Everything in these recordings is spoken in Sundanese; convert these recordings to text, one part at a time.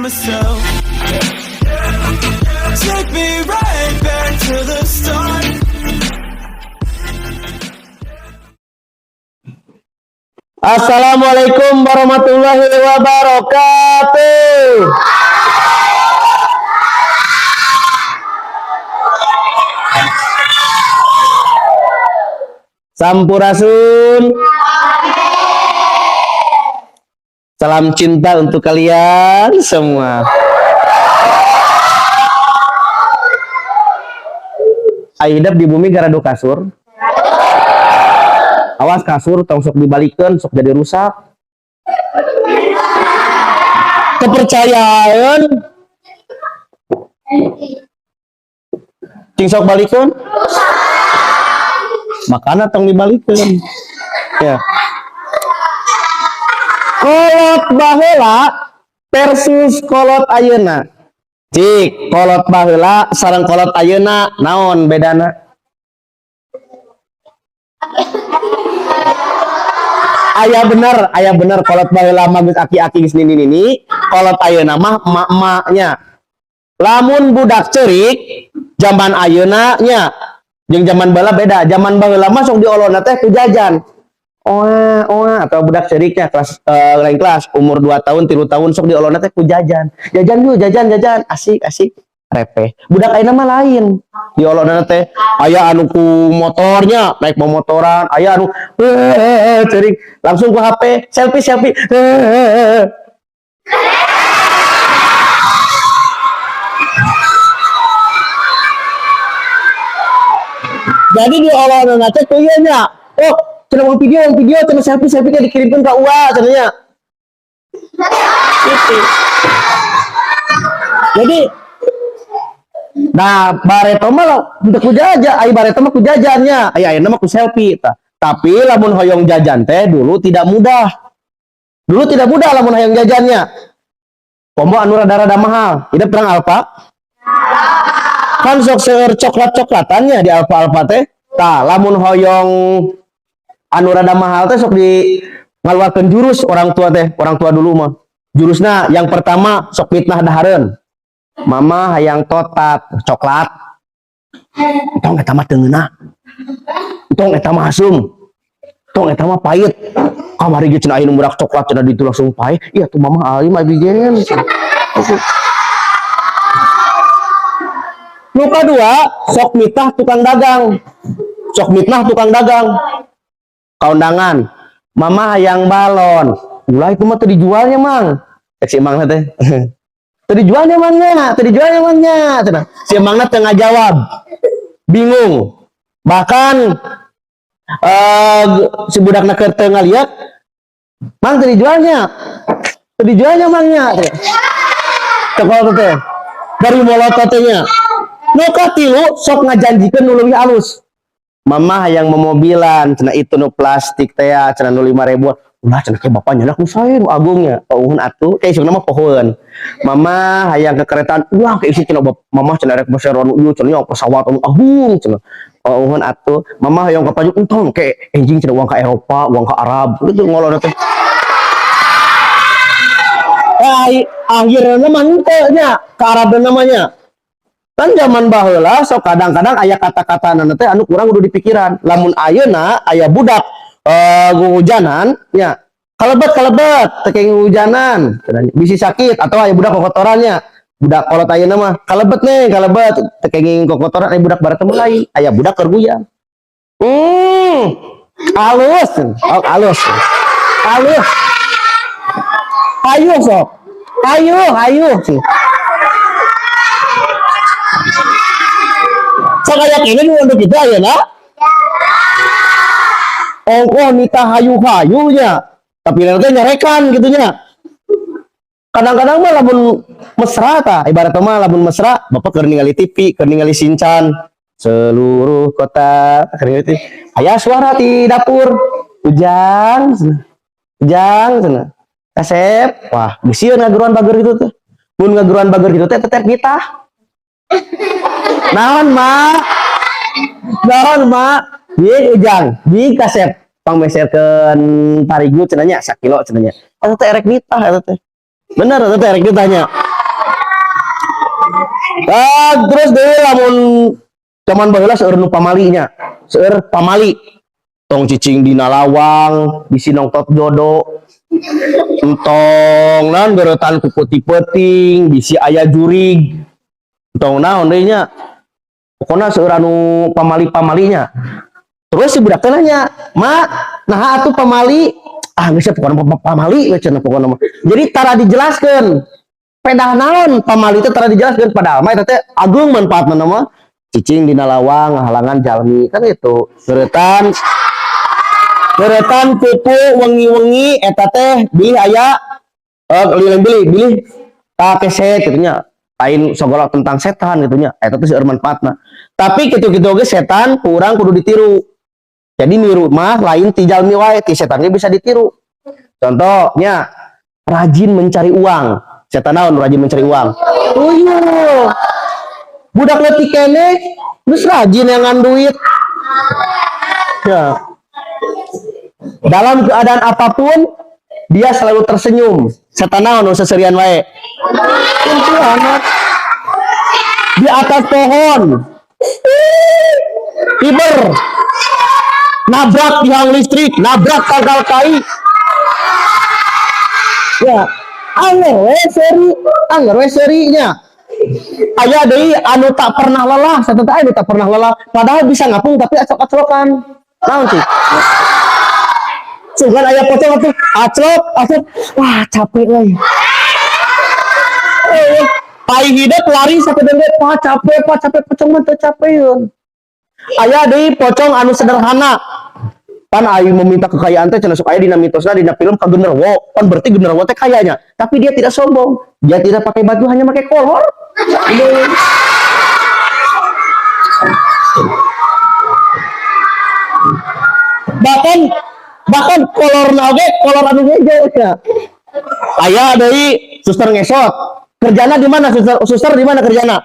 myself. Take me right back to the start. Assalamualaikum warahmatullahi wabarakatuh. Sampurasun. Salam cinta untuk kalian semua. Ari hidep di bumi gaduh kasur. Awas, kasur tong sok dibalikeun, sok jadi rusak. Kepercayaan. Cing sok balikeun. Makana tong dibalikeun. Ya. Kolot baheula versus kolot ayeuna. Cik, kolot baheula sareng kolot ayeuna naon bedana? Aya bener kolot baheula mah geus aki-aki, geus nini-nini, kolot ayeuna mah emak-emaknya. Lamun budak ceurik zaman ayeuna nya jeung zaman baheula beda. Zaman baheula mah sok diolonna teh ku jajan. Oa, oa, atau budak ceuriknya kelas lain kelas umur 2 tahun, 3 tahun, sok diolonna teh ku jajan. Jajan yuk, jajan, jajan, asik, asik. Repeh. Budak ayeuna mah lain. Diolonna teh aya anu ku motornya, naik motoran, aya anu ceurik langsung ku HP, selfie, selfie. Eh. Jadi diolonna teh ku ieu nya. Oh, cenah mau video, mau video, cenah selfie, selfie kayak dikirimkan ke UA cenah nya. Gitu. Jadi nah, bareto mah lo untuk ku jajan, ai bareto mah ku jajannya, ai ayeuna mah ku selfie tah. Tapi lamun hoyong jajan teh dulu tidak mudah. Dulu tidak mudah lamun hoyong jajannya. Komo anu rada-rada mahal. Tidak terang Alfa? Kan sok seueur coklat-coklatannya di Alfa-Alfa teh. Tah, lamun hoyong anu rada mahal teh sok di ngaluarkeun jurus orang tua teh, orang tua dulu mah. Jurusna yang pertama sok mitnah dahareun. Mama hayang totat coklat. Tong, eta mah teu ngeunah. Tong, eta mah asem. Tong, eta mah pahit. Kamari ge cenah aya nu budak coklat cenah ditu langsung pahit. Iya tuh, mama alim abi gen. Nu kadua, sok mitnah tukang dagang. Sok mitnah tukang dagang. Kaundangan. Mama hayang balon. Ulah, itu mah teu dijualnya, Mang. Cek si emangna teh. Teu dijualnya, Mangnya, teu dijualnya, Mangnya. Cenah. Si emangna teu ngajawab. Bingung. Bahkan si budakna keur teu ngaliat, Mang, teu dijualnya. Teu dijualnya, Mangnya. Cek kolot teh. Dari molotot teh nya. Nu katilu, sok ngajanjikeun nu leuwih alus. Mama hayang momobilan, cenah, itu nu plastik teh ya, cenah nu 5 ribuan. Ulah cenah, ke bapaknya nyandak nu sae nu agungnya. Oh, atuh, kayak isukna mah pohoeun. Mama hayang kekeretaan, ulah ke isi cenah mama cenah rek beseron ieu cenah pesawat anu agung cenah. Oh, atuh, mama hayang ka paju entong ke enjing cenah uang ka Eropa, uang ka Arab, gitu ngolona teh. Eh, akhirnya mah henteu nya, ke Arab namanya. Kan zaman baheula sok kadang-kadang aya kata-kata teh anu kurang udah di pikiran. Lamun ayeuna aya budak hujanan nya, kalebet, kalebet, teu kenging hujanan, bisi sakit, atau aya budak kokotorannya. Budak kolot ayeuna mah kalebet nih, kalebet, teu kenging kokotoran. Aya budak barat lain, aya budak keur guyang. Halus, oh, halus. Halus. Ayo sok. Ayo, ayo. Sok aya kene nu untuk itu ayeuna. Ongkoh nitah hayu-hayu nya. Tapi nanti nyarekan gitu nya. Kadang-kadang mah lamun mesra tah, ibarat mah lamun mesra, bapak keur ningali TV, keur ningali Shinchan seluruh kota, keur ningali TV. Aya suara di dapur, "Ujang, cenah. Ujang," cenah. "Kasep," wah, geus sieun ngageroan bager gitu tuh. Mun ngageroan bager gitu teh tetep nitah. "Naon, Mak? Naon, Mak?" "Bi Ujang, bi Kasep, pangmeserkeun tarigu cenah nya, sakilo cenah nya." Eta teh erek nitah eta teh. Bener, eta teh erek nitahnya. Ah, terus deh lamun zaman baheula seueur nu pamalinya, seueur pamali. Tong cicing dina lawang, bisi nongtot jodo. Entong naon geuretan ku peuting, bisi aya jurig. Entong naon deui nya. Pokona seueur anu pamali-pamalinya. Terus si budak teh nanya, "Ma, nah atuh pamali?" Ah, geus pokona pamali we cenah pokona mah. Jadi tara dijelaskeun. Pedah naon pamali teh tara dijelaskeun, padahal mah eta teh agung manfaatna mah. Cicing dina lawang ngahalangan jalmi kan itu. Geuretan geuretan kupu wengi-wengi eta teh bilih aya lilin bilih bilih kakeset kitu nya. Lain segala tentang setan gitu nya. Eta teh seueur manfaatna. Tapi kitu-kitu oge setan ku urang kudu ditiru. Jadi niru mah lain ti jalmi wae, ti setan ge bisa ditiru. Contohnya rajin mencari uang. Setan naon rajin mencari uang? Tuyul. Budak leutik keneh geus rajin neangan duit. Ya. Dalam keadaan apapun dia selalu tersenyum. Setan naon nu seserian wae? Kuntilanak. Di atas pohon. Hiber. Nabrak tiang listrik, nabrak tangkal kai. Ya, anger we seuri, anger we seurinya. Aya deui anu tak pernah lelah, setan teh anu tak pernah lelah, padahal bisa ngapung tapi aclok-aclokan. Naon sih? Sugan aya pocong atuh, aclok, aclok, wah capek euy. Eh, pai hidup lari sakedeung ge, "Pak capek, Pak capek," pocong mah teu capeun. Aya deui pocong anu sederhana. Pan ayu meminta kekayaan teh cenah sok aya dina mitosna, dina film ka genderuwo. Pan berarti genderuwo teh kayanya. Tapi dia tidak sombong. Dia tidak pakai baju, hanya pakai kolor. Ini. Bahkan bahkan kolorna oge kolor anu hejo nya. Aya deui suster ngesot. Kerjana di mana suster? Suster di mana kerjana?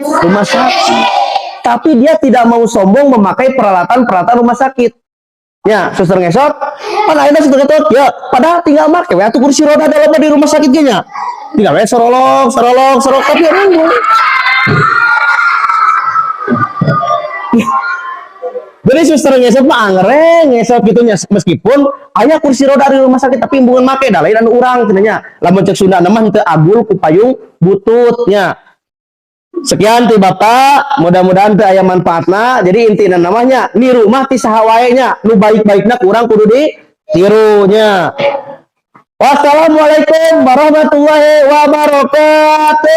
Rumah sakit. Tapi dia tidak mau sombong memakai peralatan-peralatan rumah sakit. Ya, suster ngesot, pan ayeuna suster ngesot, ya, padahal tinggal make we atuh kursi roda dalam di rumah sakit ge nya. Tinggal we sorolong, sorolong, sorolong, tapi ya nunggu. Jadi suster ngesot mah anger ngesot gitu nya, meskipun aya kursi roda di rumah sakit tapi embungan make da lain anu urang cenah nya. Lamun cek Sunda mah henteu agul ku payung bututnya. Sekian ti Bapak, mudah-mudahan teu aya manfaatna. Jadi intina namanya niru mah ti saha wae nya, nu baik-baikna kurang kudu ditirunya. Wassalamualaikum warahmatullahi wabarakatuh.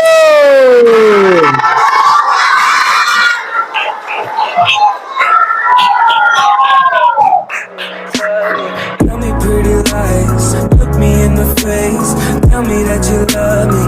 Tell me pretty lies, look me in the face. Tell me that you love me.